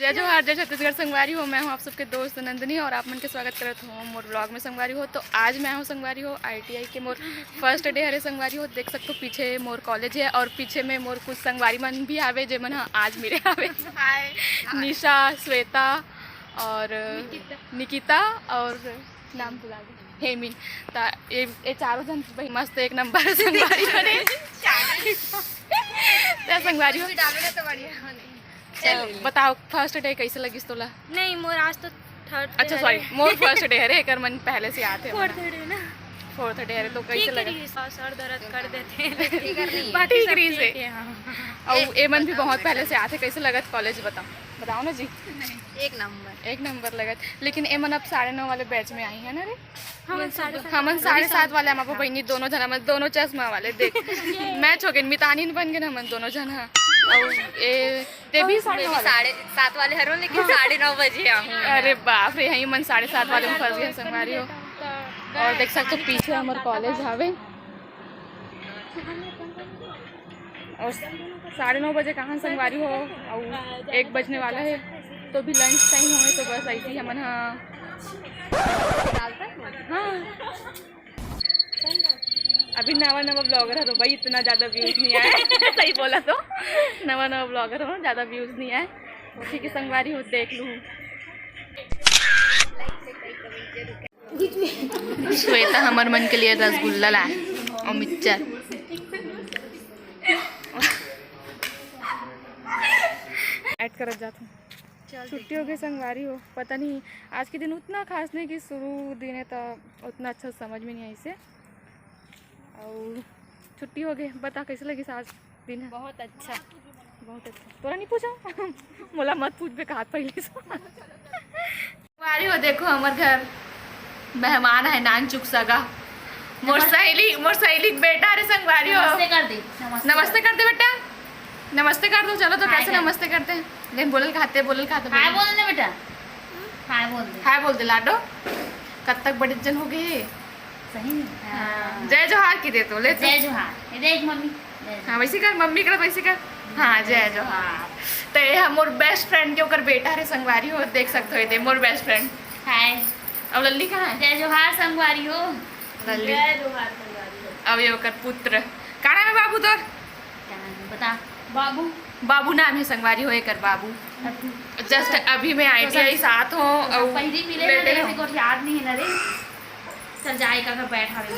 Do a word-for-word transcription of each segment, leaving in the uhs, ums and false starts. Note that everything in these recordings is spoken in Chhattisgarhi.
जय जोहार, जय छत्तीसगढ़ संगवारी हो। मैं हूँ आप सबके दोस्त नंदिनी और आप मन के स्वागत करत हूँ मोर ब्लॉग में संगवारी हो। तो आज मैं हूँ संगवारी हो आईटीआई के मोर फर्स्ट डे हरे संगवारी हो। देख सकते हो पीछे मोर कॉलेज है और पीछे में मोर कुछ संगवारी मन भी आवे जे मन ह आज मेरे आवे। हाय। निशा, श्वेता और निकिता। निकिता और नाम भुला गई, हेमिन। ता ये, ये चारों जन भाई मस्त एक नंबर संगवारी बने। ता संगवारी हो। कुछ डालो ना तो बढ़िया होने। चल, बताओ, फर्स्ट डे कैसे लगिस तोला? नहीं, मोर आज तो थर्ड डे अच्छा, हरे। सॉरी, मोर फर्स्ट डे हरे, एकर मन पहले से आथे फोर्थ मना। डे ना। फोर्थ डे हरे, तो कैसे ठीक लगा? रही, सर दर्द कर देते हैं, लेकिन बाकी ठीक सब रही ठीक से। है, हाँ। और ए मन भी बहुत पहले से आथे, कैसे लगत कॉलेज, बताओ, बताओ ना जी। एक नंबर। एक नंबर लगत, लेकिन ए मन अब साढ़े नौ वाले बैच में आई है ना रे? हमन साढ़े सात हमन वाले। साढ़े सात वाले, हम बहिनी दोनों झन, हमन दोनों चश्मा वाले, देख, मैच हो गए, मितानिन बन गए हमन दोनों झन, हाँ। और ए, ते भी साढ़े नौ वाले। साढ़े सात वाले हरो, लेकिन साढ़े नौ बजे आऊँ। अरे बाप रे, यही मन साढ़े सात वाले में फंस गए संगवारी हो। और देख सकते हो पीछे हमार कॉलेज हवे। और साढ़े नौ बजे कहाँ संगवारी हो, और एक बजने वाला है, तो भी लंच टाइम होए, तो बस ऐसे ही हमन हा, हाँ। अभी नवा नवा ब्लॉगर हरो भाई, इतना ज्यादा व्यूज नहीं आए। सही बोला तो, नवा नवा ब्लॉगर हो, ज्यादा व्यूज नहीं आए। ठीक है संगवारी हो, देख लू। श्वेता हमर मन के लिए रसगुल्ला लाए और मिक्सचर। ऐड करत जात हूँ। छुट्टी हो गई संगवारी हो, पता नहीं आज के दिन उतना खास नहीं कि शुरू दिन है तो उतना अच्छा समझ में नहीं आई से। और छुट्टी हो गई, बता कैसे लगिस आज दिन? बहुत अच्छा। बहुत अच्छा। तोरा नहीं पूछा? मोला मत पूछबे कहा पहले से। संगवारी हो, देखो हमर घर मेहमान है, नानचुक सगा। मोर सहेली, मोर सहेली के बेटा रे संगवारी हो। नमस्ते कर दे, नमस्ते नमस्ते कर। कर दे बेटा, नमस्ते कर दो। चलो तो हाय कैसे कर। नमस्ते करते हैं? लेकिन बोलल खाते, बोलल खाते, हाय बोलल। बोल दे बेटा, हाय बोल दे। हाय बोल दे लाडो। कब तक बड़े जन हो गए? सही में? हाँ। हाँ। जय जोहार की दे तो, ले तो। जय जोहार। ये देख मम्मी, जय जोहार। हाँ, वैसे कर, मम्मी कर, वैसे कर। हाँ, जय जोहार। तो ये हम मोर बेस्ट फ्रेंड के ओकर बेटा रे संगवारी हो, देख सकते हो, ये दे मोर बेस्ट फ्रेंड। हाय। अब लल्ली कहाँ है? जय जोहार संगवारी हो। लल्ली। जय जोहार संगवारी हो। अब ये ओकर पुत्र। का नाम है बाबू तोर? क्या नाम है? बता। बाबू। बाबू नाम है संगवारी हो एकर, बाबू। अब तू जस्ट अभी मैं तो आईटीआई सब साथ हो तो सब और पहली मिले ना, लेटे लेकिन हो। कोई याद नहीं है ना रे। चल जाए का घर बैठा रही।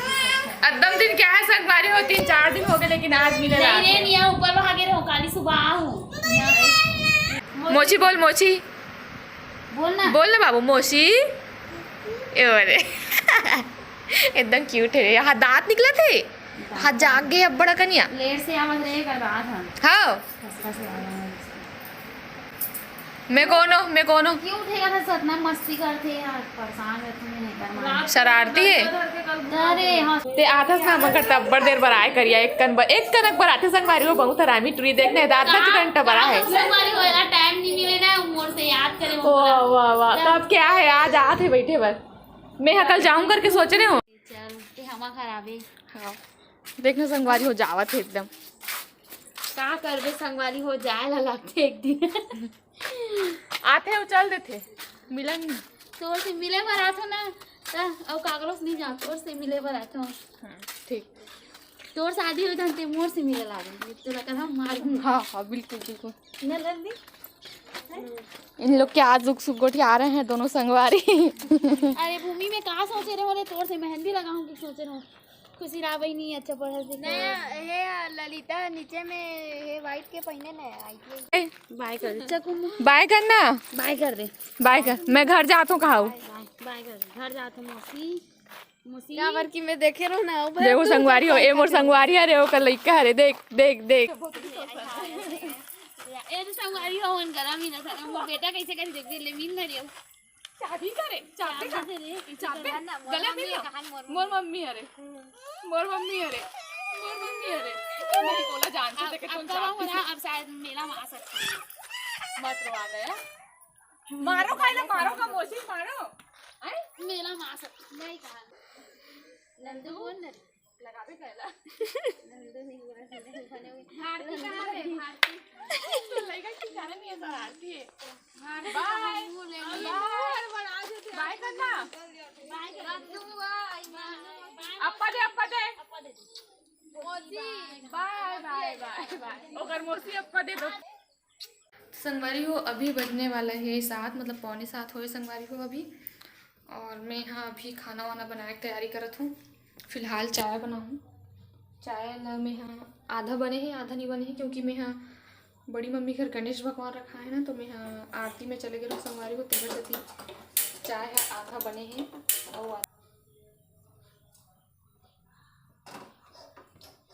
एकदम दिन क्या है संगवारी हो, तीन चार दिन हो गए, लेकिन आज मिले नहीं रात रे, में। नहीं, यहाँ ऊपर वहाँ गिरे हो, काली सुबह आ हूँ। मोची बोल, मोची। बोल ना। बोल ना बाबू, मोची। ए, अरे। एकदम क्यूट है रे। यहाँ दांत निकला थे। हाथ जाग गए अब बड़ा कनिया। लेट से आवाज रे कर रहा था। हाँ। खसखस वाला। मैं कौन हूँ? मैं कौन हूँ? क्यों उठेगा था सतना मस्ती करते यार, परेशान रहते हैं, नहीं करना। शरारती है। अरे हाँ। ते आथस ना मगर तब्बड़ देर बर आए करिया, एक कन बर, एक कनक बर आथे संगवारी हो, बहुत हरामी टुरी देखने दांत ना चिकन टबरा है। संगवारी हो यार, टाइम नहीं मिले ना, मोर से याद करे। वाह, वाह, वाह। तो अब क्या है, आज आथे बैठे बर। मैं हा कल जाऊं करके सोच रहे हो। चल, ते हवा खराब है। हाँ। देखना संगवारी हो जावत है एकदम। का करबे संगवारी हो, जाए ला लगथे एक दिन। आथे अउ चल देथे, मिलन। तोर से मिले बर आथो ना, त अउ काकरो से नहीं जाओ, तोर से मिले बर आथो। हाँ, ठीक। तोर शादी हो जाते मोर से मिले लागे, तोला कथा मारूं। हाँ, हाँ, बिल्कुल, बिल्कुल। न लल्ली? इन लोग के आज दुख सुख गोठिया रहे हैं दोनों संगवारी। अरे भूमि में का सोचे रहे हो रे, तोर से मेहंदी लगाऊं कि सोचे रहो। खुशी राह बहिनी, अच्छा पढ़ा लिखा। नया, हे ललिता नीचे में, हे व्हाइट के पहिने न आई थी। ए, बाय कर दे। चकुम। बाय कर ना। बाय कर दे। बाय कर। मैं घर जात हूँ, कहा हूँ? बाय, बाय कर दे। घर जात हूँ मौसी। मौसी। काबर कि मैं देखे रहो ना, वो देखो संगवारी हो, ए मोर संगवारी हरे, ओकर लइका हरे, देख, देख, देख। ए तो संगवारी हो, उन गला मिला था, वो बेटा कैसे करी देख, ले मिल ना रियो। चाबी करे, चाबी का? चाबी दे रे, चाबी। गला मिल ना। मोर मम्मी हरे। मोर मम्मी हरे। मोर मम्मी हरे। नहीं बोला जानते थे कि अब कौन कब हो चाबी रहा? अब शायद मेला में आ सकते हैं। मत रोवा गया। मारो खाइला, मारो का मोची, मारो। हैं? मेला में आ सकते हैं। नहीं कहा। नंदू बोल ना। लगावे कहला। नंदू नहीं बोला, नहीं बने हुए। भारती कहाँ है? भारती। लड़का की कारण ये शरारती है। अप्पा दे, अप्पा दे। मौसी, बाय, बाय, बाय, बाय। ओकर मौसी अप्पा दे दो। संगवारी हो, अभी बजने वाला है सात, मतलब पौने सात होए संगवारी हो अभी। और मैं यहाँ अभी खाना वाना बनाने की तैयारी करत हूँ। फिलहाल चाय बनाऊँ। चाय ला मैं यहाँ आधा बने है, आधा नहीं बने है, क्योंकि मैं यहाँ बड़ी मम्मी घर गणेश भगवान रखा है ना, तो मैं यहाँ आरती में चले गए रहूँ संगवारी हो, तेकर सेती चाय है आधा बने है। और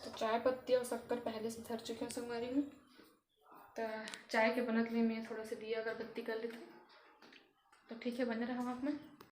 तो चाय पत्ती और शक्कर पहले से धर चुके हैं संगवारी हो। तो चाय के बनत ले मैं थोड़ा सा दिया अगरबत्ती कर लेती हूँ। तो ठीक है, बने रहा आप में।